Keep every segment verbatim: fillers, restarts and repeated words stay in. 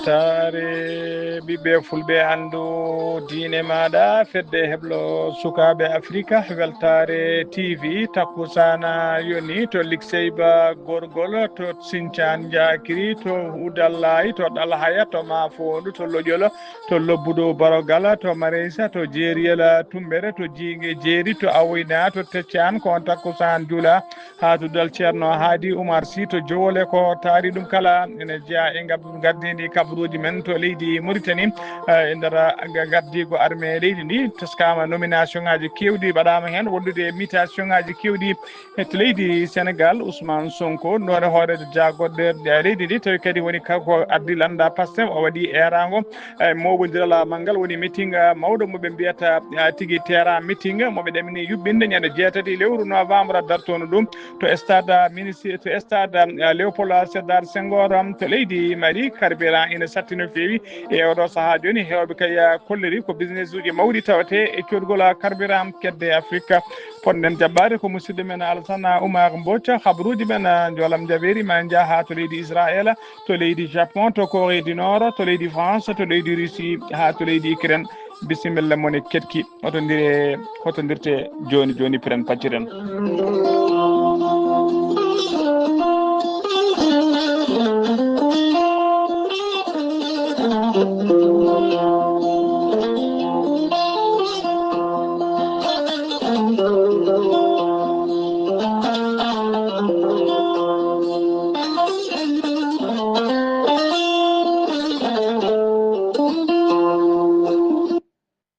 Weltaare ɓiɓɓe fulɓe anndu diine maaɗa, fedde heblo sukaaɓe Afrika, Weltaare T V, takkusaana yoni to Likseyba Gorgol, to Sincaan Njaakiri, to Udallaayi, to Ɗalhaya, to Maafoondu, to Loƴol, to Lobbudu Barogala, to Mareysa, to Jeeriyel Tummbere, to Jiinge Jeeri, to Awoyna, to Teccaan, ko on takkusaan juula. Haa to dal Ceerno Haadi Umar Si to Jowole, ko taari ɗum kala ene jeyaa e ngab-, ngardiindi kabaruuji men to leydi Mauritanie, eh, e nder ga-, gardiigu armée leydi ndi. Teskaama nomination ŋaaji keewɗi mbaɗaama heen, wondude e mutation ŋaaji keewɗi e to leydi Sénégal. Ousmane Sonko, noone hooreejo jaagorɗe, eh, leydi ndi, tawi kadi woni kanko addi lannda Pastef, o waɗi eeraango, eh, mooɓondiral manngal, woni meeting, eh, mawɗo mo ɓe mbiyata, eh, tigi Terra meeting, mo ɓe ɗamini yuɓɓinde ñande jeetati lewru novembre, dartono ɗum to stade, ah, ministre, to stade, ah, Léopold Sédar Senghor, ah, to leydi Mali. Carburant ina satti no feewi e oɗo sahaa jooni. Heewɓe kay, ah, kolliri ko business uji mawɗi tawate e coodgol, ah, carburant kedde Afrique. Potɗen jaɓɓaade ko musidɗo men Alassane Oumar Mbodj. Habaruuji men, ah, njoolam jabeeri ma njaha to leydi Israël, to leydi Japon, to Corée du Nord, to leydi France, to leydi Russie, haa to leydi Ukraine. Bisimilla mon e keɗki. Hotondire, hotondirte jooni jooni, piren pacciren.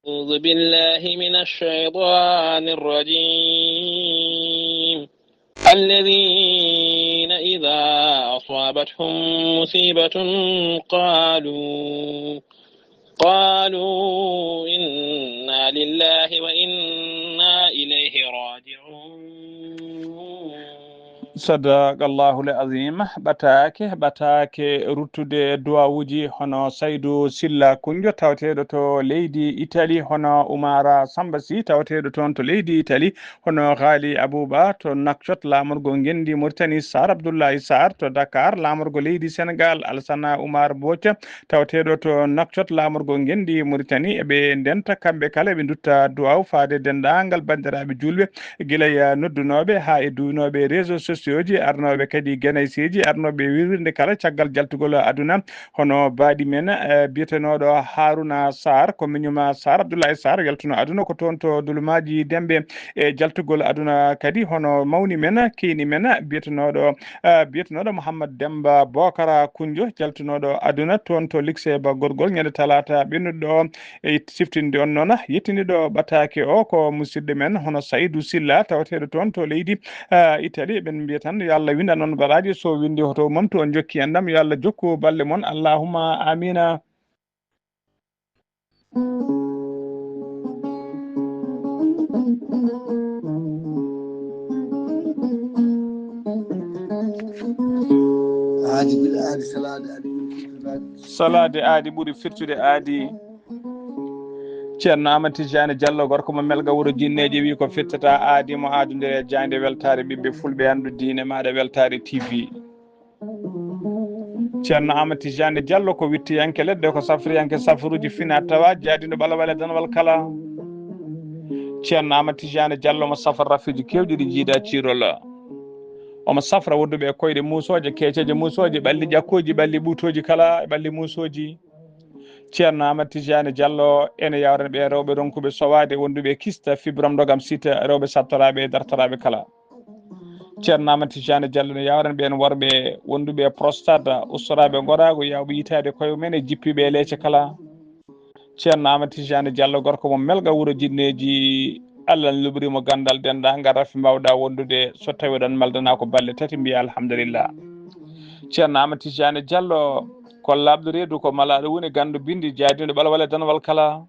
أعوذ بالله من الشيطان الرجيم. الذين إذا أصابتهم مصيبة قالوا، قالوا إنا لله وإنا إليه راجعون. Sadaqallahul azim. Ɓataake, ɓataake ruttude duwawuuji hono Saydu Silla Kunjo, tawateeɗo to leydi Itali, hono Umara Samba Si, tawateeɗo toon to leydi Itali, hono Ghali Abouba to Nouakchott, laamorgo ngenndi Mauritanie, Sar Abdoulaye Sar to Dakar, laamorgo leydi Sénégal, Alassane Oumar Mbodj, tawateeɗo to Nouakchott, laamorgo ngenndi Mauritanie. Eɓe ndenta kamɓe kala, eɓe ndutta duwaw faade denndaangal banndiraaɓe juulɓe, gila e noddunooɓe haa e duwinooɓe réseaux sociaux ji, arnooɓe kadi genayseeji, arnooɓe wirwirnde kala caggal jaltugol aduna, hono baaɗi men, eh, biyetenooɗo Haruna Sarr, ko miñum Sarr, Abdoulaye Sarr, yaltuno aduna ko toon to Dulumaaji Demɓe, e jaltugol aduna kadi, hono mawni men, kiini men, biyetenooɗo, eh, biyetenooɗo Mouhammad Demba Bokara Kunjo, jaltunooɗo aduna toon to Likse Ba Gorgol, ñande talaata ɓennuɗo o, e siftinde on noon, yettiniiɗo ɓataake o ko musidɗo men hono Saydou Silla, tawateeɗo toon to leydi, ah, Italie. Eɓen mbiya tan, yo Allah windan on baraaji, so windi hoto momtu on jokki enɗam, yo Allah jokku balɗe mon, allahumma amina. Aadi bil aadi, salaade aadi bil fitnaade. Salaade aadi ɓuri firtude aadi. Ceerno Amadou Tidiane Diallo, gorko mo Melga, wuro Jinneeji, wi ko firtata aadi mo aadundire e jaaynde weltaare ɓiɓɓe fulɓe, anndu diine maaɗa, Weltaare T V. Ceerno Amadou Tidiane Diallo ko wittiyanke leɗɗe, ko safriyanke safruuji fina tawa, jaadiiɗo ɓalawal e danwal kala. Ceerno Amadou Tidiane Diallo mo safra rafiiji keewɗi ɗi jiida ciirol. Omo safra wonduɓe e koyɗe muusooje, keeceeje muusooje, ɓalli ƴakkooji, ɓalli ɓuutooji kala, ɓalli muusooji. Ceerno Amadou Tidiane Diallo ene yawrana ɓe rewɓe ronkuɓe sowaade, wonduɓe e kista, fibrome, ndogam, sita, rewɓe sattoraaɓe e dartoraaɓe kala. Ceerno Amadou Tidiane Diallo ne yawrana ɓeen worɓe wonduɓe e prostate, ustoraaɓe ngoraagu, yawɓe yitaade koye mumen e jippiiɓe e leece kala. Ceerno Amadou Tidiane Diallo, gorko mo Melga, wuro Jinneeji, Allah ne luɓri mo ganndal denndaangal rafi mbaawɗa wondude, so tawi oɗon maldana ko balɗe tati, mbiya alhamdulillah. Ceerno Amadou Tidiane Diallo ko laaɓɗo reedu, ko malaaɗo woni ganndo binndi, jaadiiɗo ɓalwal e danwal kala.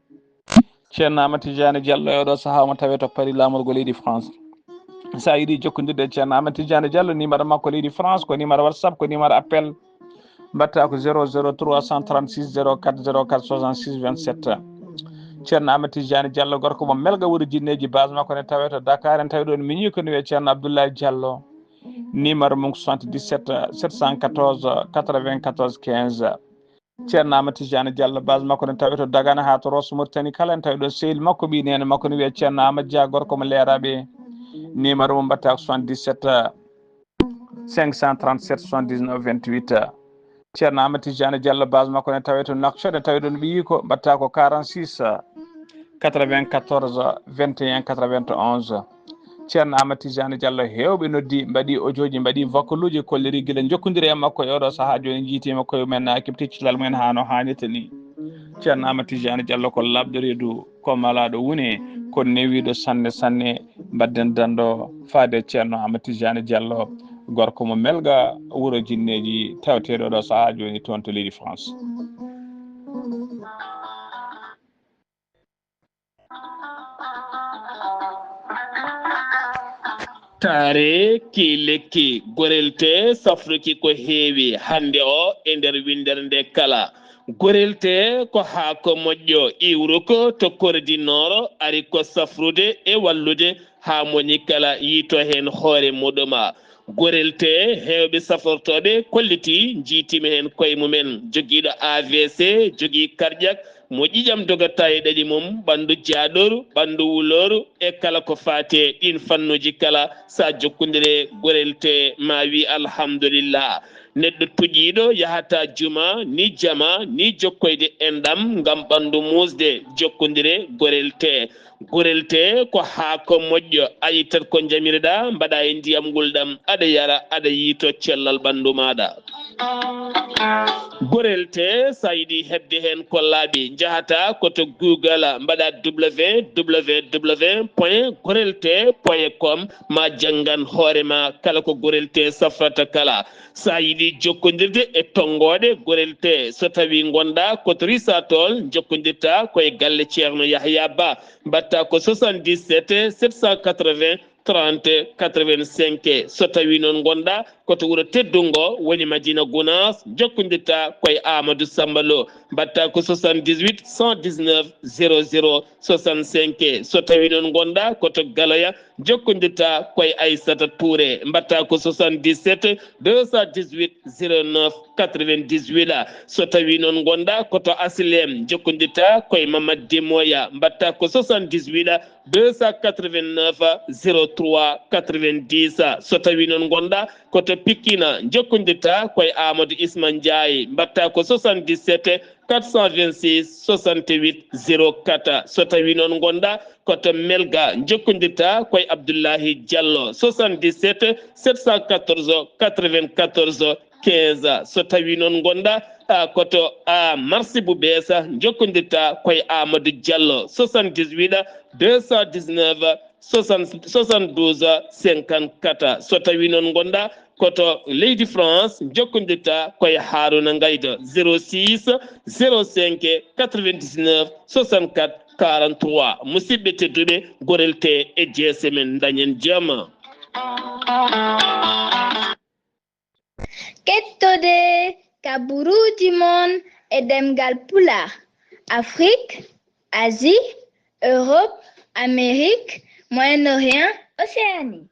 Ceerno Amadou Tidiane Diallo e oɗo sahaa omo tawee to Paris, laamorgo leydi France. So a yiɗi jokkondirde e Ceerno Amadou Tidiane Diallo, numéro makko leydi France ko numéro WhatsApp, ko numéro appel. Mbaɗta ko zéro zéro trois cent trente-six zéro quatre zéro quatre soixante-six vingt-sept. Ceerno Amadou Tidiane Diallo, gorko mo Melga, wuro Jinneeji, base makko ne tawee to Dakar, en tawi ɗoon miñi ko ne wiyee Ceerno Abdoulaye Diallo. Numéro mum ko soixante-dix-sept sept cent quatorze quatre-vingt-quatorze quinze. Ceerno Amadou Tidiane Diallo, base makko ne tawi to Dagana haa to Rosso Mauritanie kala, en tawi ɗo sehil makko, ɓii neene makko ne wiyee Ceerno Amadou Dia, gorko mo Leeraɓe. Numéro mo mbaɗata ko soixante-dix-sept, cinq cent trente-sept, soixante-dix-neuf, vingt-huit. Ceerno Amadou Tidiane Diallo, base makko ne tawi to Nouakchott, en tawi ɗon ɓiyi ko mbaɗata ko quarante-six, quatre-vingt-quatorze, vingt et un, quatre-vingt-onze. Ceerno Amadou Tidiane Diallo, heewɓe noddi, mbaɗi audioji, mbaɗi vocalluji, kolliri gila jokkondiri e makko e oɗo sahaa jooni, njiitiima koye mumen, keɓti cellal mumen haa no haanirta ni. Ceerno Amadou Tidiane Diallo ko laaɓɗo reedu, ko malaaɗo wune, ko newiiɗo sanne sanne. Mbaɗden danndo faade Ceerno Amadou Tidiane Diallo, gorko mo Melga, wuro jinneeji, taweteeɗo ɗo sahaa jooni toon to leydi France. Taare ki lekki, gorelte safruki ko heewi hannde o e nder winndere nde kala. Gorelte ko haako moƴƴo iwruko to Kore di Nord, ari ko safrude e wallude haa moni kala yiito heen hoore muɗuma. Gorelte heewɓe safortooɓe kolliti njiitiima heen koye mumen. Jogiiɗo A V C, jogii karƴak, mo ƴiƴam dogata e ɗaɗi mum, ɓanndu jaaɗoru, ɓanndu wulooru, e kala ko faati e ɗiin fannuuji kala, so a jokkondire gorelte, ma wi alhamdulillah. Neɗɗo tuƴiiɗo yahata juma, ni jama, ni jokkoyde enɗam ngam ɓanndu muusde, jokkondire gorelte. Gorelte ko haako moƴƴo, a ittat ko njamireɗaa, mbaɗa e ndiyam ngulɗam, aɗa yara, aɗa yiito cellal ɓanndu maaɗa. Gorelte, so a yiɗi heɓde heen ko laaɓi, njahata ko to Google, mbaɗa www point gorelte point com, ma janngan hoore ma kala ko gorelte safrata kala. So a yiɗi jokkondirde e tonngooɗe gorelte, so tawi ngonɗaa ko to Risatol, jokkondirta ko e galle Ceerno Yahya Ba, mbaɗta ko soixante-dix-sept, sept cent quatre-vingts, trente, quatre-vingt-cinq. So tawi noon ngonɗaa ko to wuro teddungo, woni Madina Gunaas, jokkondirta ko e Amadou Samba Lo, mbaɗta ko soixante-dix-huit, cent dix-neuf, zéro zéro soixante-cinq. So tawi noon ngonɗaa ko to Galoya, jokkondirta ko e Aissata Touré, mbaɗta ko soixante-dix-sept, deux cent dix-huit, zéro neuf, quatre-vingt-dix-huit. So tawi noon ngonɗaa ko to Asilem, jokkondirta ko e Mamad Demoya, mbaɗta ko soixante-dix-huit, deux cent quatre-vingt-neuf, zéro trois, quatre-vingt-dix. So tawi noon ngonɗaa ko to Pikine, jokkondirta ko e Amadou Isma Ndiaye, mbaɗta ko soixante-dix-sept, quatre cent vingt-six, soixante-huit, zéro quatre. So tawi noon ngonɗaa ko to Melga, jokkondirta ko e Abdoulahi Diallo, soixante-dix-sept, sept cent quatorze, quatre-vingt-quatorze, quinze. So tawi noon ngonɗaa, ah, ko to, ah, Marsi Bubesa, jokkondirta ko e Amadou Diallo, soixante-dix-huit, deux cent dix-neuf, soixante, soixante-douze, cinquante-quatre. So tawi noon ngonɗaa ko to leydi France, jokkondirta ko e Haruna Ngaydo, zéro six, zéro cinq, quatre-vingt-dix-neuf, soixante-quatre, quarante-trois. Musidɓe tedduɓe, gorelte e jeese men, dañen jam. Kettode kaburuuji mon e ɗemngal Pulaar, Afrique, Asie, Europe, Amérique, Moyen-Orient, Océanie.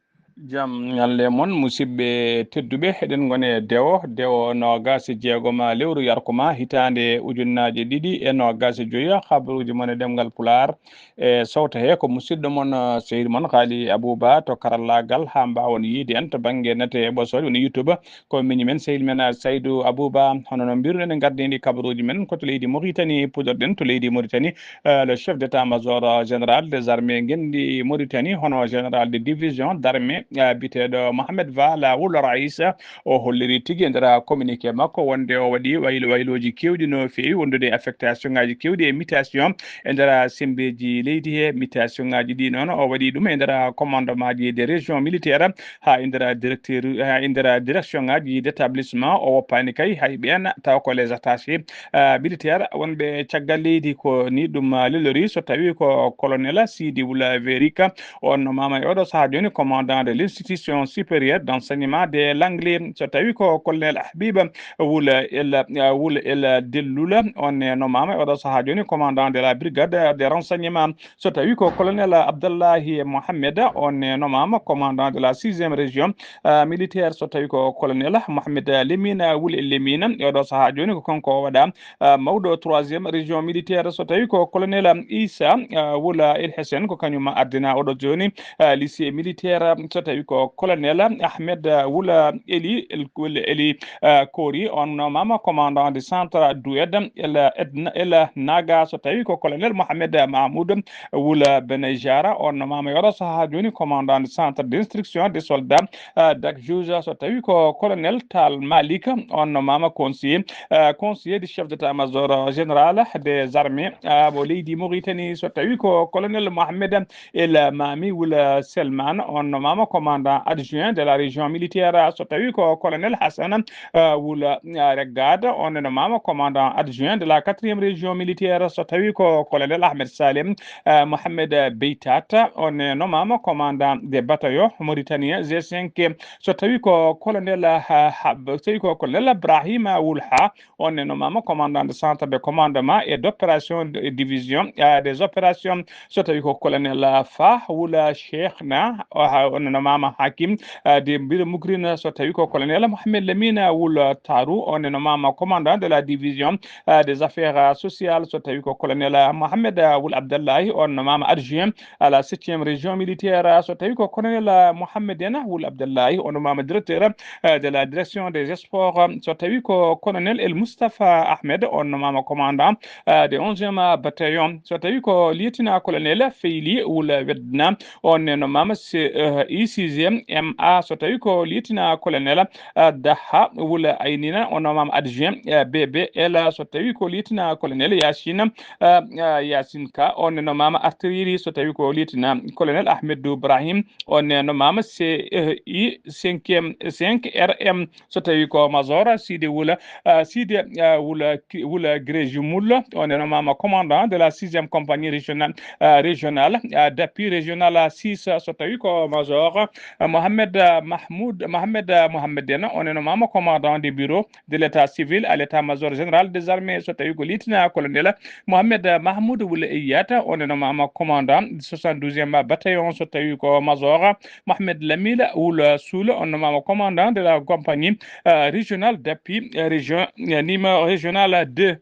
Jam ñalle mon, musidɓe tedduɓe, eɗen ngoni e dewo, dewo noogaas e jeegom lewru yarkuma, hitaande ujunnaaje ɗiɗi e noogaas e joyi, kabaruuji mon e ɗemngal Pulaar. E sowto he ko musidɗo mon, eh, sehil mon Haali Abouba to karallaagal, haa mbaawon yiide en to bannge nate e ɓosooje woni YouTube. Ko miñi men, sehil men, eh, Saydou Abouba. Hono no mbiruɗen, en ngardini kabaruuji men ko to leydi Mauritanie, puɗɗorɗen to leydi Mauritanie. Eh, le chef d'état-major, eh, général des armées ngenndi Mauritanie, hono général de division d'armée, eh, biyeteeɗo Mohamed Ba, Laawol Raïs, o holliri tigi e nder communiqué makko wonde o waɗi waylo-, waylooji keewɗi no feewi, wondude e affectation ngaaji keewɗi e mutation e nder semmbeeji leydi he. Mutation ngaaji ɗi noon, o waɗi ɗum e nder commandement ji des régions militaires, haa e nder directeur, haa e nder direction ngaaji d'établissement. O woppaani kay hay ɓeen, tawa ko les attachés, ah, militaires wonɓe caggal leydi. Ko ni ɗum, ah, lelori, so tawi ko colonel Sidi Wula Verika, on no maama e oɗo sahaa jooni commandant de Institution supérieure d'enseignement de l'anglais, so tawi ko colonel Habiba Wula El, Wula El Dellula, on ne nomama e oɗo saha joni commandant de la brigade de renseignement. So tawi ko colonel Abdallahi Mohamed, on ne nomama commandant de la sixième région, euh, militaire. So tawi ko colonel Mohamed Lemina Wula Lemina e oɗo saha joni ko kanko o waɗa, euh, mawɗo troisième région militaire. So tawi ko colonel Issa, euh, Wula El Hesen, ko kañum ardina oɗo joni, euh, lycée militaire. So tawi ko colonel Ahmed, euh, Wula Eli, El, Wula Eli, euh, Kori, on nomama commandant du centre Doued El, Edna, El Naga. So tawi ko colonel Mohamed Mahmoud Wula Benejara, on nomama e oɗo saha joni commandant du centre d'instruction des soldats, euh, Dak Jouja. So tawi ko colonel Tal Malik, on nomama conseiller, euh, conseiller du chef d'état-major général des armées, euh, mo leydi Mauritanie. So tawi ko colonel Mohamed El Mami Wula Selman, on nomama commandant adjoint de la région militaire. So tawi ko colonel Hassan, euh, Wula, euh, Reggade, on nomama commandant adjoint de la quatrième région militaire. So tawi ko colonel Ahmed Salem, euh, Mohamed Beytat, on nomama commandant des bataillons mauritanien G cinq. So tawi ko colonel, euh, Hab-, so tawi ko colonel Ibrahima Wulha, on ne nomama commandant de centre de commandement et d'opération de division, euh, des opérations. So tawi ko colonel, euh, Fa Wula Cheikhna, o ha, on ne nomama Hakim, euh, de Mbira Mugrina. So tawi ko colonel Mohamed Lamina Wula Taru, on ne nomama commandant de la division, euh, des affaires, euh, sociales. So tawi ko colonel, euh, Mohamed, euh, Wul Abdallahi, on nomama adjoint à la septième région militaire. So tawi ko colonel, euh, Mohamed Ena Wul Abdallahi, on nomama directeur, euh, de la direction des sports. So tawi ko colonel El Mustafa Ahmed, on nomama commandant, euh, de onzième bataillon. So tawi ko lieutenant colonel Feyli Wula Wedna, on ne nomama C E I sixième M A. So tawi ko lieutenant colonel, euh, Daha Wula Aynina, on nomama adjoint, euh, B B L. So tawi ko lieutenant colonel Yacine, euh, euh, Yacine Ka, on ne nomama artillerie. So tawi ko lieutenant colonel Ahmedou Ibrahim, on ne nomama C E I cinquième, cinq R M. So tawi ko major Sidi Wula, euh, Sidi, euh, Wula, Wula Gréjumul, on ne nomama commandant de la sixième compagnie régionale, euh, régionale, euh, d'appui régional six. So tawi ko major, euh, Mohamed, euh, Mahmoud, Mohamed, euh, Mohamed Dena, on ne nomama commandant de bureau de l'état civil à l'état-major général des armées. So tawi ko lieutenant colonel Mohamed Mahmoud Wula Eyata, on ne nomama commandant soixante-douzième bataillon. So tawi ko major Mohamed Lamila Wula Soula, on nomama commandant de la compagnie, euh, régionale d'appui, euh, région, euh, numéro régional deux.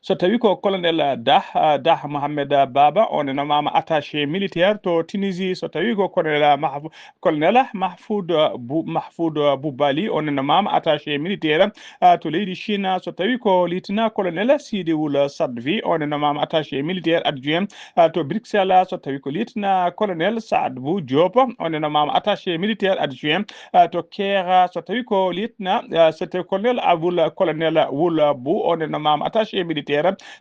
So tawi ko colonel Dah, euh, Dah Mohamed Baba, on ne nomama attaché militaire to Tunisie. So tawi ko colonel Mahfou-, colonel Mahfoud, euh, Bou-, Mahfoud, euh, Boubali, on ne nomama attaché militaire, euh, to leydi Chine. So tawi ko lieutenant colonel Sidi Wula Sadvi, on ne nomama attaché militaire adjoint, euh, to Bruxelles. So tawi ko lieutenant colonel Saad Bou Diop, on ne nomama attaché militaire adjoint, euh, to Kera. So tawi ko lieutenant, euh, so tawi colonel Aboul, colonel Wula Bou, on ne nomama attaché militaire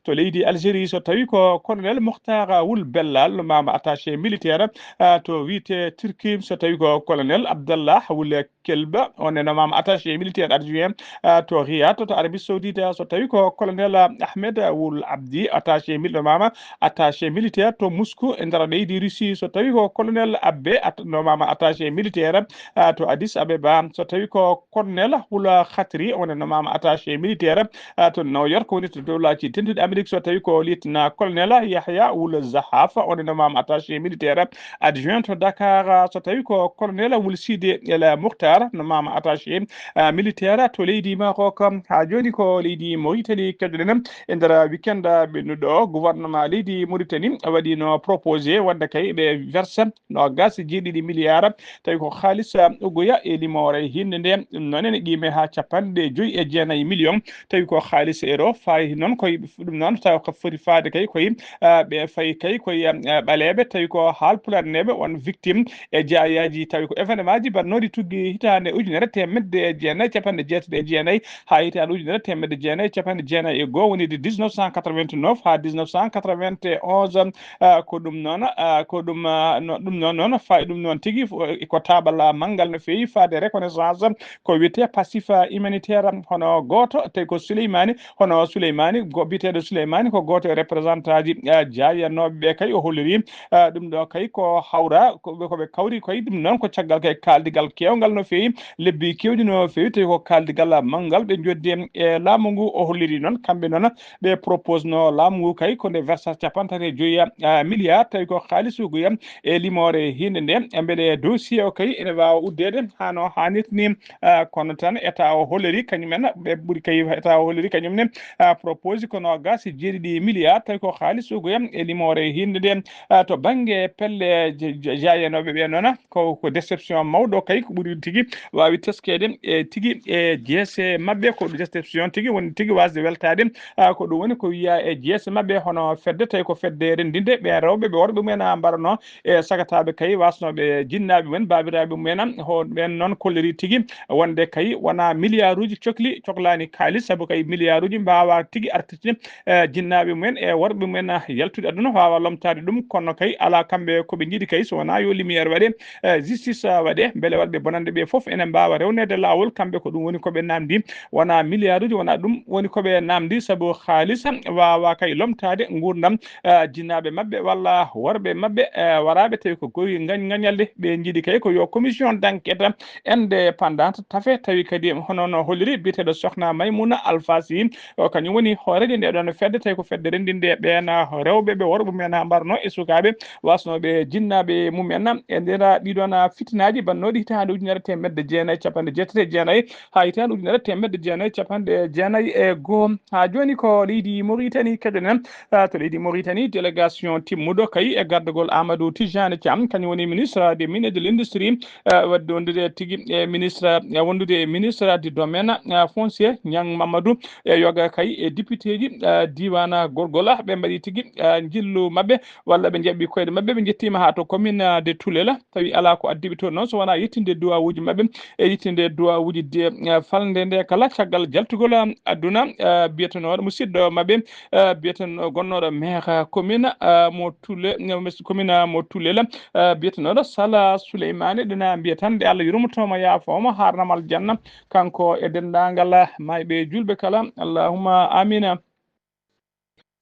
to leydi Algérie. So tawi ko colonel Mokhtar Wul Bellal nomama attaché militaire, euh, to wiyete Turquie. So tawi ko colonel Abdallah Wul Kelba, on ne nomama attaché militaire adjoint, euh, to Riyad, to Arabie Saoudite. So tawi ko colonel Ahmed Wul Abdi, attaché mil-, nomama attaché militaire to Moscou e nder leydi Russie. So tawi ko colonel Abbe, at-, nomama attaché militaire, euh, to Addis Abeba. So tawi ko colonel Wula Khatri, on ne nomama attaché militaire, euh, to New York, woni to Dowlaaji Dentuɗi Amérique. So tawi ko lieutenant colonel Yahya Wula Zahaf, on ne nomama attaché militaire adjoint to Dakar. So tawi ko colonel Wul Sidi El Mukhtar nomama attaché, euh, militaire to leydi Maroc. Ha joni ko leydi Mauritanie keɗoɗen e nder weekend ɓennuɗo. Gouvernement leydi Mauritanie waɗino proposé wonde kay ɓe verse nogas e jeeɗiɗi milliard, tawi ko haalis, uh, ugoya e limoore hinde nde. Ɗum noon ene qiime haa capanɗe joyi e jeenayi million, tawi ko haalis euro. Fayi noon koye ɗum noon, tawa ko foti faade kay koye, uh, ɓe fayi kay koye, um, uh, ɓaleeɓe, tawi ko haalpulanneeɓe on victime e jaayaji, tawi ko événement ji mbaɗnooɗi tuggi hitaande ujunere teemedde e jeenayi capanɗe jeetati e jeenayi haa hitaande ujunere teemedde jeenayi capanɗe jeenayi e goo, woni de dix-neuf cent quatre-vingt-neuf haa dix-neuf cent quatre-vingt-onze. Ah, ko ɗum noon, ah, ko ɗum, ah, no, ɗum noon, noon, fayi ɗum noon tigi, fo-, ko taaɓal, ah, manngal no feewi faade reconnaissance, ko wiyetee passif, ah, humanitaire, hono gooto, tawi ko Souleymani, hono Souleymani, go-, O biyeteeɗo Souleymani ko gooto e représentant ji, eh, jaayanooɓe ɓe kay, o holliri, eh, ɗum ɗo kay ko hawra, ko ɓe, ko ɓe kawri koy ɗum noon ko caggal kay kaaldigal keewngal no feewi, lebbi keewɗi no feewi, tawi ko kaaldigal manngal ɓe njoddi e laamu ngu. O holliri noon kamɓe noon ɓe propose no laamu ngu kay ko nde versa capanɗe tati e joyi, eh, milliard, tawi ko xaalisuugu e limoore hiinde nde, e mbele dossier o kay ene waawa uddeede haa no haanirta ni. Ah, kono tan état o holliri kañum en, ɓe ɓuri kay état o holliri kañum ne, ah, propose ko noogaas e jeeɗiɗi milliard, tawi ko xaalisuugu en e limoore hiinde nde. Ah, to bannge pelle je-, je-, jaayanooɓe ɓe noon, ko, ko déception mawɗo kay, ko ɓuri tigi waawi teskeede e tigi e jeese maɓɓe, ko déception tigi woni tigi waasde weltaade. Ah, ko ɗum woni ko wiya e jeese maɓɓe, hono fedde, tawi ko fedde renndinde ɓe rewɓe, ɓe worɓe mumen, ah, mbaɗanoo e sagataaɓe kay, waasnooɓe jinnaaɓe mumen, baabiraaɓe mumen, ho ɓeen noon kolliri tigi wonde kay wonaa miliyaaruuji cokli, coklaani kaalis, sabu kay miliyaaruuji mbaawaa tigi artirde, eh, jinnaaɓe mumen e worɓe mumen, ah, yaltude aduna, waawa lomtaade ɗum. Kono kay alaa kamɓe ko ɓe njiɗi kay, so wonaa yo lumière waɗe, eh, justice, ah, waɗe, mbele waɗɓe bonannde ɓe fof ene mbaawa rewneede laawol. Kamɓe ko ɗum woni ko ɓe naamndi, wonaa miliyaaruuji, wonaa ɗum woni ko ɓe naamndi, sabu kaalis waawaa kay lomtaade nguurndam, eh, jinnaaɓe maɓɓe walla worɓe maɓɓe, eh, waraaɓe, tawi ko gowi ngañ-, ngañalde. Ɓe njiɗi kay ko yo commission d'enquête indépendante tafe, tawi kadi hono no holliri biyeteeɗo Sokhna Maimouna Alpha Sy, o kañum woni hooreejo nde ɗoon fedde, tawi ko fedde renndinde ɓeen rewɓe ɓe worɓe mumen mbarno e sukaaɓe waasnooɓe jinnaaɓe mumen e nder ɗii ɗoon fitinaaji bannooɗi hitaande ujunere teemedde jeenayi capanɗe jeetati e jeenayi haa hitaande ujunere teemedde jeenayi capanɗe jeenayi e goo. Haa jooni ko leydi Mauritanie keɗoɗen. Ah, to leydi Mauritanie, délégation timmuɗo kay e gardagol Amadou Tijani Thiam, kañum woni ministre des mines et de l'industrie, ah, wadde wondude tigi e ministre, ah, wondude e ministre du domaine, ah, foncier, Niang Mamadou, e yoga kay e député ji, ah, diiwaan Gorgola, ɓe mbaɗi tigi, ah, njillu maɓɓe, walla ɓe njaɓɓi koyɗe maɓɓe, ɓe njettiima haa to commune, ah, de Tulela, tawi alaa ko addiɓe toon noon, so wonaa yettinde duwawuuji maɓɓe, e yettinde duwawuuji de, eh, falnde nde kala caggal jaltugol, eh, aduna, eh, biyetenooɗo musidɗo maɓɓe, eh, biyeten-, gonnooɗo maire, eh, commune, eh, mo Tulle, eh, mes-, commune, eh, mo Tullel, eh, biyetenooɗo Sala Souleymane, ɗina mbiya tan nde Allah yurmotooma, yaafooma, haarnama aljanna, kanko e denndaangal, eh, maayɓe juulɓe kala. Allahumma amina.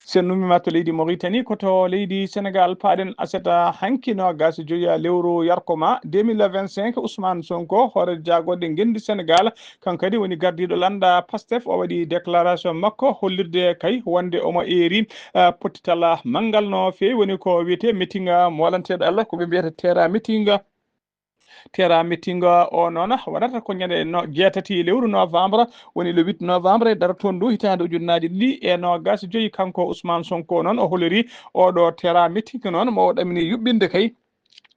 Sen numiima to leydi Mauritanie, ko to leydi Sénégal paaɗen aset hanki noogaas e joyi lewru yarkoma deux mille vingt-cinq, Ousmane Sonko, hoore jaagoɗe ngenndi Sénégal, kanko kadi woni gardiiɗo lannda Pastef, o waɗi déclaration makko hollirde kay wonde omo eeri, ah, pottital manngal no feewi, woni ko wiyetee meeting, ah, mo walanteeɗo Allah, ko ɓe mbiyata terrain meeting. Terrain meeting o noon waɗata ko ñande no-, jeetati lewru novembre, woni le huit novembre, e dara toon ndu hitaande ujunnaaje ɗiɗi e noogaas e joyi. Kanko Ousmane Sonko noon o holori oɗo terrain meeting noon mo o ɗamini yuɓɓinde kay.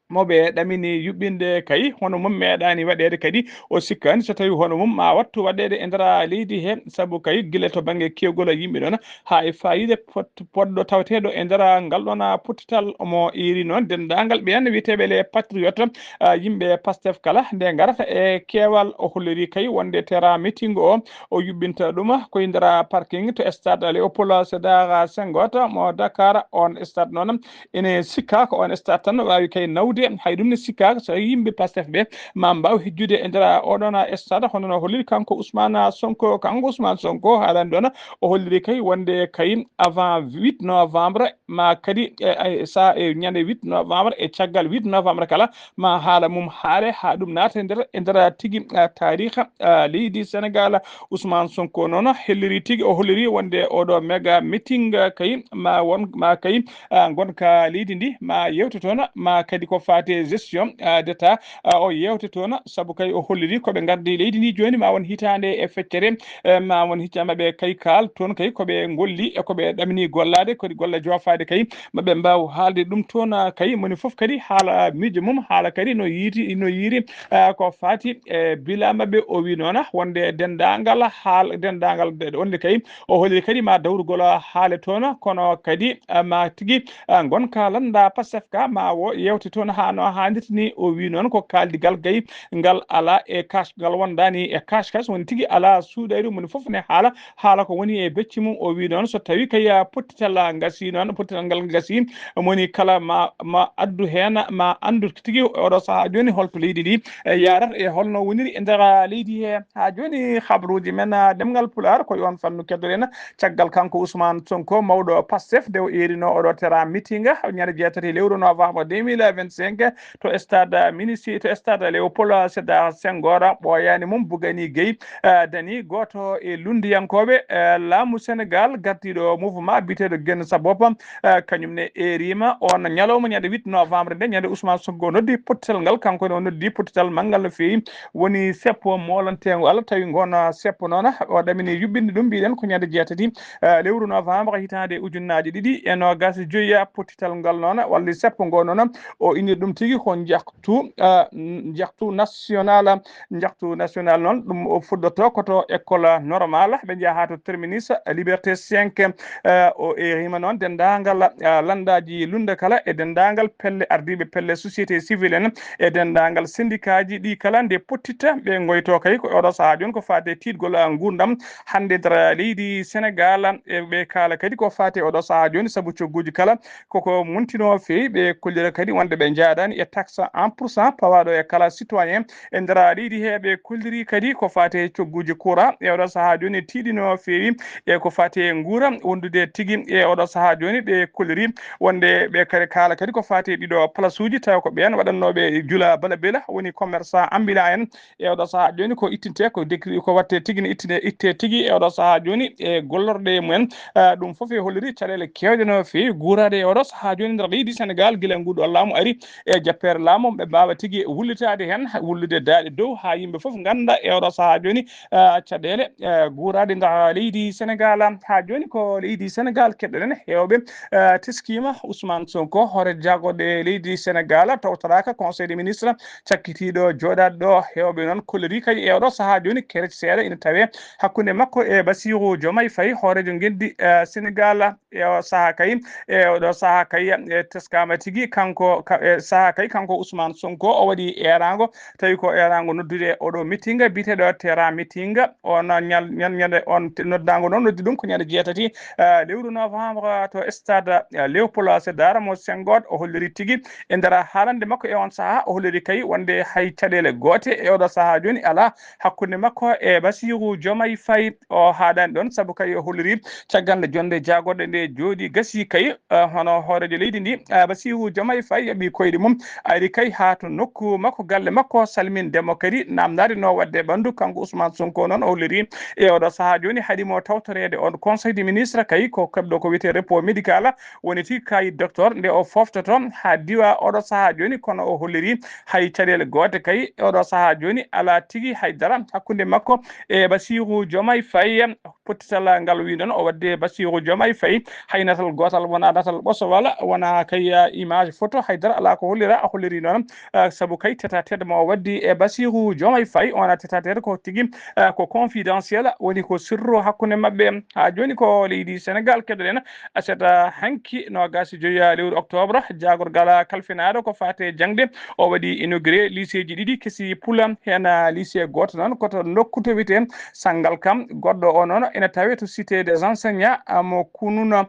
Mo ɓe ɗamini yuɓɓinde kay, hono mum meeɗaani waɗeede kadi. O sikkaani so tawi hono mum ma wattu waɗeede e nder leydi he, sabu kay gila to bannge keewgol yimɓe noon haa e faayiida pot-, poɗɗo taweteeɗo e nder ngal ɗoon pottital. Omo iiri noon denndaangal ɓeen wiyeteeɓe les patriotes, ah, yimɓe Pastef kala nde ngarata e keewal. O holliri kay wonde terrain meeting o, o yuɓɓinta ɗum ko e nder parking to stade Léopold Sédar Senghor mo Dakar. On stade noon ene sikka ko on stade tan waawi kay nawde. Hay ɗum ne sikka so yimɓe Pastef ɓe ma mbaaw hejjude e nder oɗon stade, hono no holliri kanko Ousmane Sonko. Kanko Ousmane Sonko haalani ɗoon, o holliri kay wonde kay avant huit novembre, ma kadi, e, e, sa, e ñande huit novembre, e caggal huit novembre kala, ma haala mum haale haa ɗum naata e nder, e nder tigi, a, taariha, a, leydi Sénégal. Ousmane Sonko noon helliri tigi, o holliri wonde oɗo méga meeting, a, kay ma won, ma kay, a, ngonka leydi ndi ma yewte toon, ma kadi ko faati e gestion, a, d'État, a, o yewte toon, sabu kay o holliri ko ɓe ngardi leydi ndi jooni ma won hitaande e feccere, e ma won hitaande maɓɓe kay kaal toon kay ko ɓe ngolli e ko ɓe ɗamini gollaade, kadi golle joofaade kay maɓɓe mbaaw haalde ɗum toon, a, kay moni fof kadi haala miijo mum, haala kadi no yiiti, no yiiri, a, ko faati e bila maɓɓe. O wi noon wonde denndaangal haal, denndaangal de, wonde kay o holliri kadi ma dawrugol haale toon, kono kadi, a, ma tigi, a, ngonka lannda Pastef ka ma wo yewte toon haa no haanirta ni. O wi noon ko kaaldigal gay ngal alaa e kas, ngal wondaani e kas kas, woni tigi alaa suuɗayru, moni fof ne haala, haala ko woni e becci mum. O wi noon so tawi kay, ah, pottital, ah, ngasi noon, pottital ngal ngasi, moni kala ma, ma addu heen, ma anndu tigi oɗo sahaa jooni holto leydi ndi, eh, yaarata e holno woniri e nder, ah, leydi he. Haa jooni habruuji men, ah, ɗemngal Pulaar ko e oon fannu keddoɗen. Caggal kanko Ousmane Sonko, mawɗo Pastef, nde o eerino oɗo tera mitinga ñande jeetati lewru novembre deux mille vingt-cinq to stade Minisi, to stade Léopold Sédar Senghor, ɓooyaani mum Bougani Gueye, eh, dani gooto e lunndiyankooɓe, eh, laamu Sénégal, gardiiɗo mouvement biyeteeɗo Gen Sabop, eh, kañum ne eerima oon ñalawma ñande huit novembre nde, ñande Ousmane Sonko noddi pottital ngal, kanko ne o noddi pottital manngal no feewi, woni seppo moolanteengo Allah, tawi ngoon seppo noon o ɗamini yuɓɓinde ɗum, mbiɗen ko ñande jeetati, eh, lewru novembre hitaande ujunnaaje ɗiɗi e noogaas e joyi. Pottital ngal noon, walla seppo ngo noon, o inni ɗum tigi ko njahtu, eh, njahtu national. Njahtu national noon, ɗum o fuɗɗoto ko to école normale, ɓe njaha to terminus Liberté cinq, eh, o eerima noon denndaangal, eh, lanndaaji lunnda kala e denndaangal pelle ardiiɓe pelle société civile en, e denndaangal syndicat ji ɗi kala nde pottitta, ɓe ngoyto kay ko oɗo sahaa jooni ko faati e tiiɗgol, ah, nguurndam hannde nder leydi Sénégal. E ɓe kaala kadi ko faati e oɗo sahaa jooni sabu cogguuji kala koko muntinoo feewi, ɓe kollira kadi wonde ɓe njaadaani e taxe un pour cent pawaaɗo e kala citoyen e nder leydi he. Ɓe kolliri kadi ko faati e cogguuji courant e oɗo sahaa jooni tiiɗinoo feewi e ko faati e nguura wondude tigi e oɗo sahaa jooni. Ɓe kolliri wonde ɓe kadi kaala kadi ko faati e ɗiɗo place uji, tawa ko ɓeen waɗannooɓe jula bala bela, woni commerçant ambulant en. E oɗo sahaa jooni ko ittinte, ko décret, ko watte tigi ne ittine, itte tigi e oɗo sahaa jooni e gollorɗe mumen. Ah, ɗum fof e holliri caɗeele keewɗe no feewi guuraade e oɗo sahaa jooni nder leydi Sénégal gila nguɗo laamu ari e jappeere laamu, ɓe mbaawa tigi wullitaade heen, wullude daaɗe dow haa yimɓe fof ngannda e oɗo sahaa jooni, ah, caɗeele, ah, guuraade nder leydi Sénégal. Haa jooni ko leydi Sénégal keɗɗoɗen heewɓe, ah, teskiima Ousmane Sonko, hoore jaagorɗe leydi Sénégal, tawtoraaka Conseil des ministres cakkitiiɗo jooɗaade ɗo. Heewɓe noon kolliri kay e oɗo sahaa jooni kerec seeɗa ina tawee hakkunde makko e Bassirou Diomaye Faye, hooreejo ngenndi, eh, Sénégal. E o sahaa kay, e oɗo sahaa kay, e teskaama tigi kanko, ka-, e sahaa kay kanko Ousmane Sonko o waɗi eeraango, tawi ko eeraango noddude oɗo mitinga biyeteeɗo Terra Mitinga. On ñal-, ñal-, ñande on te-, noddaango noon noddi ɗum ko ñande jeetati, eh, lewru novembre to stade, eh, Léopold Sédar mo Senghor. O holliri tigi e nder haalande makko e on sahaa, o holliri kay wonde hay caɗeele goote e oɗo sahaa jooni alaa hakkunde makko e Bassirou Diomaye Faye. O haaɗaani ɗoon sabu kay o holliri caggal nde jonnde jaagorɗe nde jooɗi gasi kay, eh, hono hooreejo leydi ndi, eh, Bassirou Diomaye Faye yaɓi koyɗe mum, ari kay haa to nokku makko, galle makko, salminde mo kadi, naamndaade no waɗde ɓanndu. Kanko Ousmane Sonko noon o holliri e oɗo sahaa jooni haɗi mo tawtoreede on Conseil des ministres kay ko keɓɗo ko wiyetee repos médical, woni tigi kayit docteur nde o fooftoto haa diwa oɗo sahaa jooni, kono o holliri hay caɗeele goote kay oɗo sahaa jooni alaa tigi hay dara hakkunde makko e Bassirou Diomaye Faye. Pottital ngal wi noon o waɗde Bassirou Diomaye Faye, hay natal gootal wonaa natal ɓosowal, wonaa kay, ah, image photo, hay dara alaa ko hollira, o holliri noon, ah, sabu kay tête à tête mo o waɗdi e Bassirou Diomaye Faye, on tête à tête ko tigi, ah, ko confidentiel, woni ko sirru hakkunde maɓɓe. Haa jooni ko leydi Sénégal keɗoɗen, aset, ah, hanki noogaas e joyi lewru octobre, jaagorgal kalfinaaɗo ko faati e jaŋde, o waɗi inauguré lycée ji ɗiɗi kesi pula, heen lycée gooto noon ko to nokku to wiyetee Sangalkam, goɗɗo o noon ina tawee to cité des enseignants, ah, mo Kununa.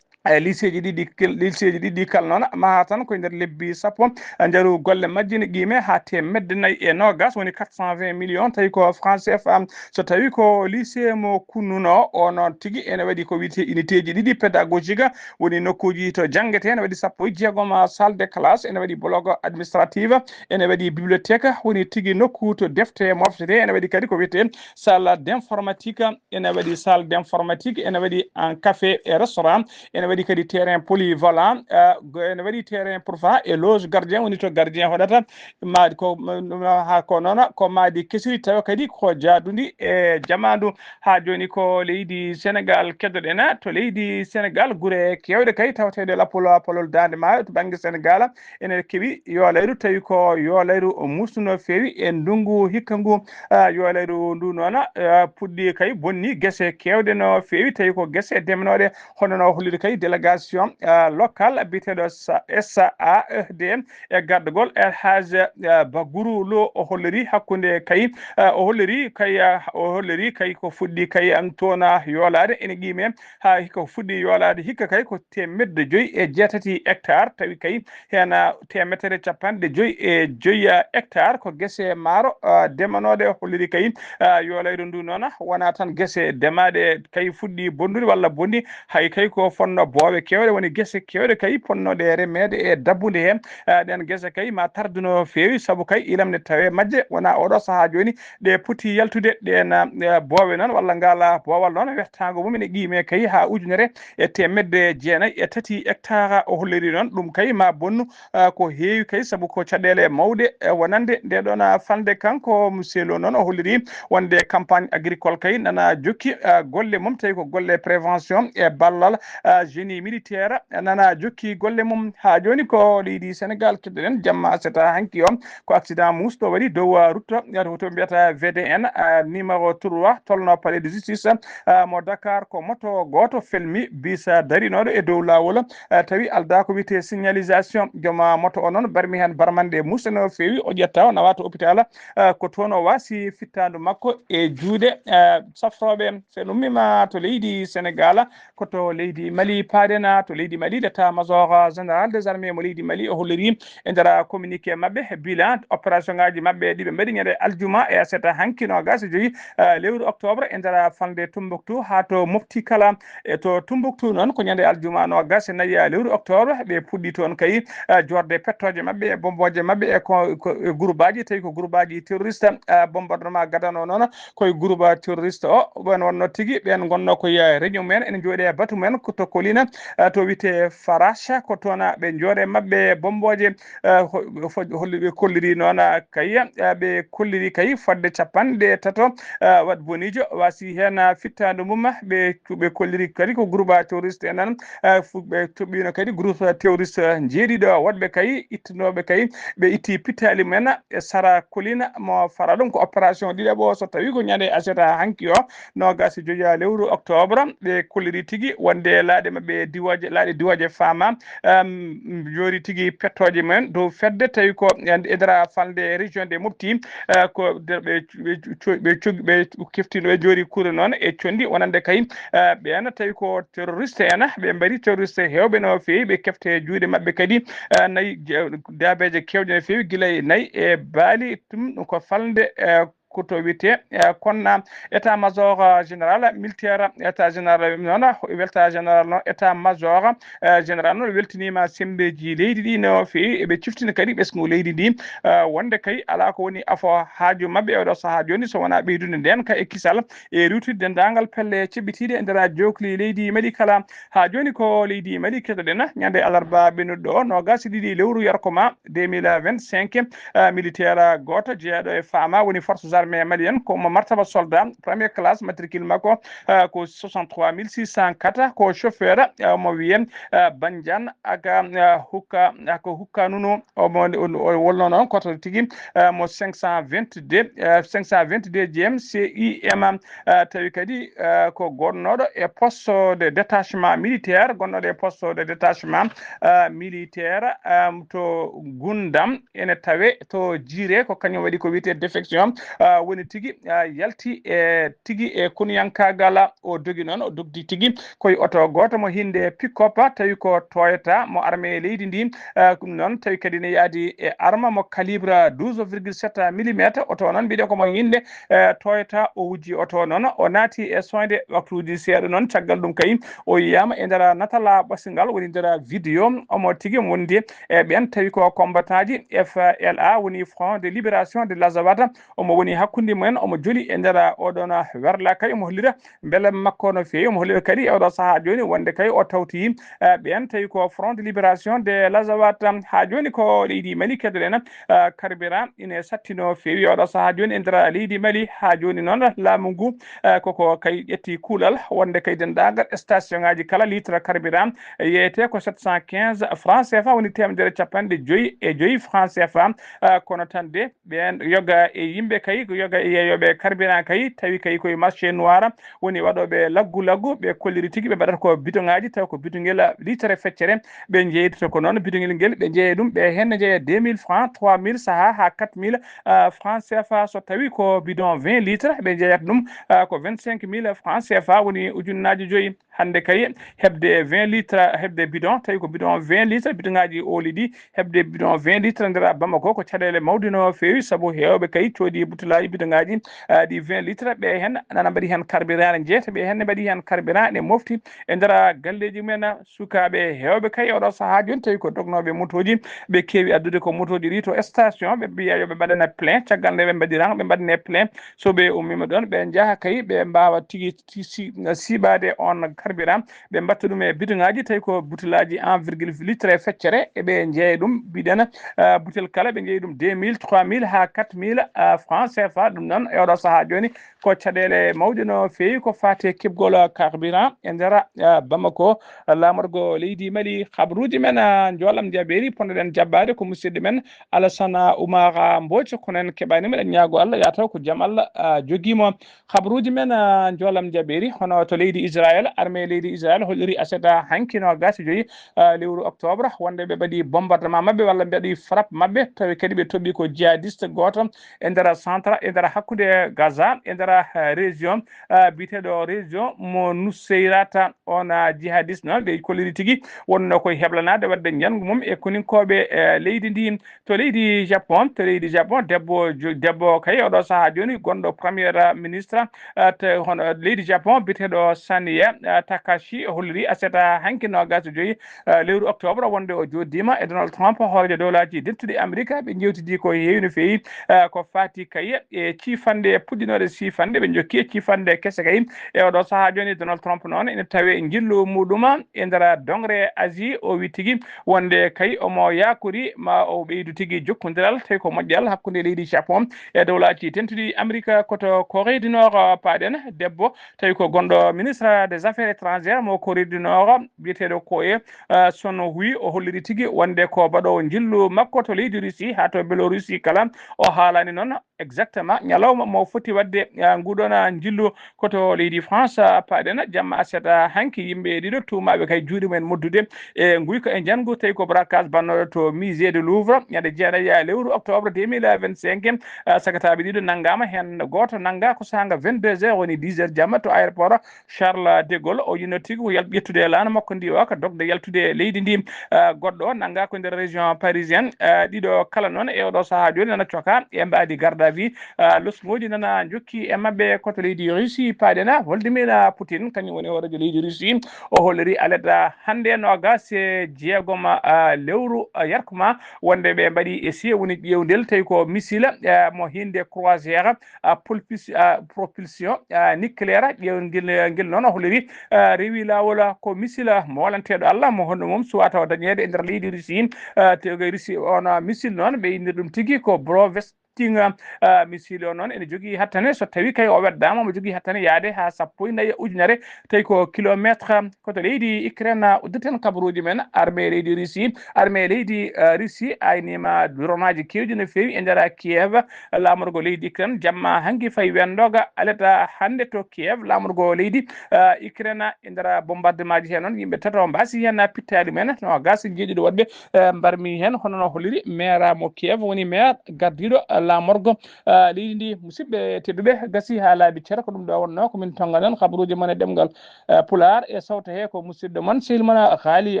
E lycée ji ɗiɗi kel-, lycée ji ɗiɗi kala noon maha tan koye nder lebbi sappo, ah, njaru golle majje ne qiime haa teemedde nayi e noogaas, woni quatre cent vingt millions, tawi ko franc C F A. So tawi ko lycée mo Kununa o noon tigi ene waɗi ko wiyetee unité ji ɗiɗi pédagogique, woni nokkuuji to janngetee, ene waɗi sappo e jeegom salle de classe, ene waɗi bloc administratif, ene waɗi bibliothèque, woni tigi nokku to defte moftetee, ene waɗi kadi ko wiyetee salle d'informatique, ene waɗi salle d'informatique, ene waɗi un café et restaurant, ene waɗi kadi terrain polyvalent, eh, go-, ene waɗi terrain pour fa e loge gardien, woni to gardien hoɗata. Maadi ko, ma-, ma-, haa ko noon, ko maadi kesiri tawa kadi ko jaadundi e jamaanu. Haa jooni ko leydi Sénégal keddoɗen. To leydi Sénégal, gure keewɗe kay tawateeɗe lapol, lapolol Daande Maayo to bannge Sénégal ene keɓi yoolayru, tawi ko yoolayru musndu no feewi e ndunngu hikka ngu. Ah, yoolayru ndu noon, ah, puɗɗi kay bonni gese keewɗe no feewi, tawi ko gese demnooɗe, hono no holliri kay délégation, ah, locale biyeteeɗo S A E D e gardagol El Hadj, ah, Baguru Lo. O holliri hakkunde kay, ah, o holliri kay, ah, o holliri kay ko fuɗɗi kay an toon, ah, yoolaade ene qiimee haa ko fuɗɗi yoolaade hikka kay ko teemedde joyi e jeetati hectare, tawi kay heen, ah, teemedere capanɗe joyi e joyi, ah, hectare ko gese maaro, ah, demanooɗe. O holliri kay, ah, yoolayru ndu noon wonaa tan gese demaaɗe kay fuɗɗi bonnude walla bonni, hay kay ko fonnoo boowe keewɗe, woni gese keewɗe kay fonnooɗe remeede e dabbude heen. Ah, ɗeen gese kay ma tardu no feewi, sabu kay ilam ne tawee majje, wonaa oɗo sahaa jooni ɗe poti yaltude ɗeen, ah, boowe noon walla ngaal, ah, boowal noon, wertaango mum ene qiimee kay haa ujunere e teemedde jeenayi e tati hectare. O holliri noon ɗum kay ma bonnu, ah, ko heewi kay, sabu ko caɗeele mawɗe, eh, wonande nde ɗoon, ah, falnde. Kanko Monsieur Lo noon o holliri wonde campagne agricole kay nana jokki, ah, golle mum, tawi ko golle prévention e ballal, ah, génie militaire nana jokki golle mum. Haa jooni ko leydi Sénégal, keddoɗen jamma aset hanki o, ko accident muusɗo waɗi dow, ah, route, ah, to mbiyata V D N, ah, numéro trois, tolno palais de justice, ah, mo Dakar. Ko moto gooto felmi bis, ah, darinooɗo e dow laawol, ah, tawi aldaa ko wiyetee signalisation. Joom, ah, moto o noon barmi heen barmanɗe muusɗe no feewi, o ƴetta o nawa to hôpital, ah, ko toon o waasi fittaandu makko e juuɗe, ah, safrooɓe. So en ummiima to leydi Sénégal, ko to leydi Mali paaɗen. To leydi Mali, l'état-major général des armées mo leydi Mali o holliri e nder communiqué maɓɓe bilan opération ngaji maɓɓe ɗi ɓe mbaɗi ñande aljuma e aset hanki noogas e joyi, eh, lewru octobre e nder falnde Tumbuktu haa to Mopti kala. E to Tumbuktu noon ko ñande aljuma noogas e nayi, eh, lewru octobre ɓe puɗɗi toon kay, eh, joorde pettooje maɓɓe e bombooje maɓɓe e ko, ko e groupe aji, tawi ko groupe aji terroriste, eh, bombardement gadano noon koye groupe terroriste o. Ɓen wonno tigi, ɓen ngonno koye réunion mumen, ene jooɗi e batu mumen ko to Kolina, eh, to wiyetee Faracha, ko toon ɓe jooɗe maɓɓe bombooje, eh, ho-, ho-, holli ɓe kolliri noon, eh, kay, eh, ɓe kolliri kay fodde capanɗe tato, eh, wat bonijo, wasi heen, eh, fittaandu mum, ɓe, ɓe kolliri kadi ko groupe terroriste en nan, eh, fu-, ɓe toɓɓiino kadi groupe terroriste jeeɗiɗo woɗɓe kay ittunooɓe kay, ɓe itti pittaali mumen e sara Kolina mo fara ɗum. Ko opération ɗiɗaɓo, so tawi ko ñande aset hanki o, noogas e joyi lewru octobre, ɓe kolliri tigi wonde laaɗe maɓɓe e diwooje, laaɗe diwooje faama, em, joori tigi pettooje mumen dow fedde, tawi ko e nder falnde région de Mopti, eh, ko nder ɓe, ɓe co-, ɓe cog-, ɓe keftino, ɓe joori kuure noon e conndi wonande kay, eh, ɓeen tawi ko terroriste en, ɓe mbaɗi terroriste heewɓe no feewi, ɓe kefte juuɗe maɓɓe kadi, eh, nayi, je-, daabeeje keewɗe no feewi, gila e nayi e baali, ɗum ko falnde, eh, ko to wiyetee, eh, konna état-major, eh, général militaire, état général noon, welta général noon, état-major, eh, général noon weltiniima semmbeeji leydi ɗi no feewi, eɓe ciftina kadi ɓesngu leydi ndi, eh, wonde kay alaa ko woni afo haaju maɓɓe e oɗo sahaa jooni, so wonaa ɓeydude ndeen ka e kisal e riiwtude denndaangal pelle ceɓɓitiiɗe e nder jookli leydi Mali kala. Haa jooni ko leydi Mali keɗoɗen, ñande alarba ɓennuɗo o, noogas e ɗiɗi lewru yarkoma deux mille vingt-cinq, eh, militaire gooto jeyaɗo e faama woni forces armées maliennes, ko mo martaba soldat, première classe, matricule makko, eh, ko soixante-trois mille six cent quatre, ko chauffeur, eh, mo wiyee, eh, Bandiane Aga, eh, Hukka, eh, ko Hukka Nuno, o mo, o, o wolno noon koto tigi, eh, mo cinq cent vingt-deux, eh, cinq cent vingt-deux J M C I M, eh, tawi kadi, eh, ko gonnoɗo e poste de détachement militaire, gonnoɗo e poste de détachement, eh, militaire, eh, to Gundam, ene tawe to Jire, ko kañum waɗi ko wiyetee défection, eh, woni tigi, eh, yalti e tigi e konuyankaagal, o dogi noon, o dogdi tigi koye oto gooto mo hinnde pick-up, tawi ko Toyota mo armée leydi ndi, eh, ɗum noon tawi kadi ne yaadi e arme mo calibre douze virgule sept millimètre. Oto o noon mbiɗen ko mo hinnde, eh, Toyota, o wujji oto o noon, o naati e soñde waktuuji seeɗa noon, caggal ɗum kay o yiyaama e nder natal ɓosngal, woni nder vidéo, omo tigi wondi e ɓeen tawi ko combattant ji F L A, woni Front de Libération de l'Azawad, omo woni hakkunde mumen, omo joli e nder oɗon werla kay, omo hollira mbele makko no feewi. Omo hollira kadi e oɗo sahaa jooni wonde kay o tawti, eh, ɓeen tawi ko Front de Libération de l'Azawad. Haa jooni ko leydi Mali keɗoɗen, eh, carburant ine satti no feewi e oɗo sahaa jooni e nder leydi Mali. Haa jooni noon laamu ngu, eh, koko kay ƴetti kuulal wonde kay denndaangal station ngaji kala litre carburant yeyete ko sept cent quinze francs C F A, woni teemedere capanɗe joyi e joyi francs C F A. Eh, kono tan de ɓeen yoga e yimɓe kay yoga yeeyooɓe carburant kay, tawi kay koye marché noir woni waɗooɓe laggu laggu, ɓe kolliri tigi ɓe mbaɗata ko bidon ŋaaji, taw ko bidon ngel litre feccere, ɓe njeeydoto ko noon. Bidon ngel ngel ɓe njeeya ɗum, ɓe heen ne njeeya deux mille francs, trois mille sahaa haa quatre mille, ah, francs C F A. So tawi ko bidon vingt litres, ɓe njeeyata ɗum, ah, ko vingt-cinq mille francs C F A, woni ujunnaaji joyi. Hannde kay, heɓde vingt litres, heɓde bidon, tawi ko bidon vingt litres, bidon ŋaaji ooli ɗi, heɓde bidon vingt litres nder Bamako ko caɗeele mawɗe no feewi, sabu heewɓe kay coodi butulaaji bidon ŋaaji, ah, ɗi vingt litres, ɓe heen nana mbaɗi heen carburant ne jeeta, ɓe heen ne mbaɗi heen carburant ne mofti e nder galleeji men. Sukaaɓe heewɓe kay oɗo sahaa jooni, tawi ko dognooɓe motooji, ɓe keewi addude ko motooji ɗi to station, ɓe mbiya yo ɓe mbaɗane plein, caggal nde ɓe mbaɗi rang, ɓe mbaɗane plein, so ɓe ummiima ɗoon, ɓe njaha kay, ɓe mbaawa tigi ti-, si-, siɓaade on carburant, ɓe mbatta ɗum e bidon ŋaaji, tawi ko butulaaji un virgule litre e feccere, e ɓe njeeya ɗum, mbiɗen, ah, butel kala, ɓe njeeya ɗum deux mille, trois mille haa quatre mille, ah, francs C F A. Ɗum noon, e oɗo sahaa jooni, ko caɗeele mawɗe no feewi ko faati e keɓgol carburant e nder, ah, Bamako. Laamorgo leydi Mali, habaruuji men, ah, njoolam njaɓeeri, potnoɗen jaɓɓaade ko musidɗo men Alassane Oumar Mbodj, kono en keɓaani mo, eɗen ñaago Allah, yaa taw ko jam Allah, ah, jogii mo. Habaruuji men, ah, njoolam njaɓeeri, hono to leydi Israël, armée leydi Israël holliri aset hanki noogaas e joyi, ah, lewru octobre, wonde ɓe mbaɗi bombardement maɓɓe walla ɓe mbaɗi frappe maɓɓe, tawi kadi ɓe toɓɓi ko jihadiste gooto e nder centre, e nder hakkunde Gaza, e nder, ah, région, ah, biyeteeɗo région mo Nuseyrat. On, ah, jihadiste noon, ɓe kolliri tigi wonno koye heblanaade waɗde njanngu mum e koninkooɓe, eh, leydi ndi. To leydi Japon, to leydi Japon, debbo jo-, debbo kay oɗo sahaa jooni gonɗo premier ministre, ah, te hono leydi Japon biyeteeɗo Saniya, ah, Takashi, o holliri aset hanki noogaas e joyi, ah, lewru octobre wonde o jooɗdiima e Donald Trump, hooreejo dowlaaji dentuɗi Amerika. Ɓe njeewtidi ko heewi no feewi, ah, ko faati kay e ciifanɗe puɗɗinooɗe siifande, ɓe njokki e ciifanɗe kese kay. E oɗo sahaa jooni, Donald Trump noon ene tawe njillu muɗum e nder doŋre Asie. O wi tigi wonde kay omo yaakori ma o ɓeydu tigi jokkondiral, tawi ko moƴƴal hakkunde leydi Japon e dowlaaji dentuɗi Amerika. Koto Corée du Nord, ah, paaɗen, debbo tawi ko gonɗo ministre des affaires étrangères mo Corée du Nord, biyeteeɗo ko e, ah, Son Hui, o holliri tigi wonde ko baɗoowo njillu makko to leydi Russie haa to Biélorussie kala. O haalani noon exactement ñalawma mo foti waɗde, ah, nguɗon, ah, njillu. Koto leydi France, ah, paaɗen, jamma aset hanki, yimɓe ɗiɗo tuumaaɓe kay juuɗe mumen moddude e nguyka e njanngu, tawi ko braquage bannooɗo to musée de Louvre, ñande jeenayi lewru octobre deux mille vingt-cinq. Ah, sagataaɓe ɗiɗo nanngaama, heen gooto nanngaa ko saanga vingt-deux heures, woni dix heures jamma, to aéroport Charles de Gaulle. O yinno tigi ko yal-, ƴettude e laana makko ndi o ka dogde yaltude e leydi ndi. Ah, goɗɗo o nanngaa ko nder région parisienne. Ah, ɗiɗo kala noon e oɗo sahaa jooni nana cokaa e mbaadi garde à vue. Ah, losŋooji nana njokki e maɓɓe. Koto leydi Russie paaɗen, Vladimir Poutine, kañum woni hooreejo leydi Russie. O holliri alet, ah, hannde noogaas e jeegom, ah, lewru, ah, yarkuma, wonde ɓe mbaɗi essai, woni ƴeewndel, tawi ko missile, ah, mo hiinde croisière, ah, propulsi-, ah, propulsion, ah, nucléaire. Ƴeewngel ngel noon o holliri, ah, rewi laawol, ah, ko missile moolanteeɗo Allah, mo honno mum suwaa tawa dañeede e nder leydi Russie. Ah, te Russie, on, ah, missile noon, ɓe innir ɗum tigi ko Broves Tinga, ah, missile o noon ene jogii hattane, so tawi kay o weddaama, omo jogii hattane yaade haa sappo e nayi ujunere, tawi ko kilometre. Koto leydi Ukraine, ah, uddirten kabaruuji men, armée leydi Russie, armée leydi, ah, Russie ayniima dronaaji keewɗi no feewi e nder Kiev, laamorgo leydi Ukraine, jamma hanki fayi wenndoga aleta hannde to Kiev, laamorgo leydi, ah, Ukraine e nder bombardement ji heen noon, yimɓe tato mbaasi heen pittaali men, noogaas e jeeɗiɗo woɗɓe, eh, mbarmi heen, hono no holliri maire mo Kiev, woni maire gardiiɗo, eh, laamorgo, eh, leydi ndi. Musidɓe tedduɓe, gasi haa laaɓi cer, ko ɗum ɗo wonnoo ko min tonnganon kabaruuji mon e ɗemngal, eh, Pulaar e sawto he ko musidɗo mon, sehil mon, Haali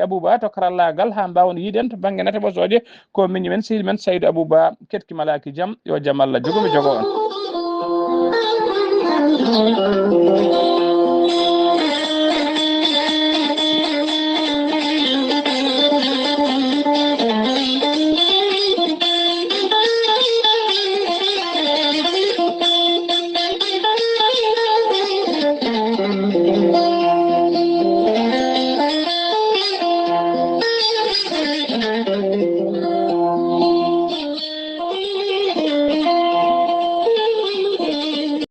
Abuba to karallaagal, haa mbaawon yiiden to bannge nate ɓosooje, ko miñi men, sehil men Saydu Abuba, ketki malaaki jam, yo jam Allah jogo mi jogo on.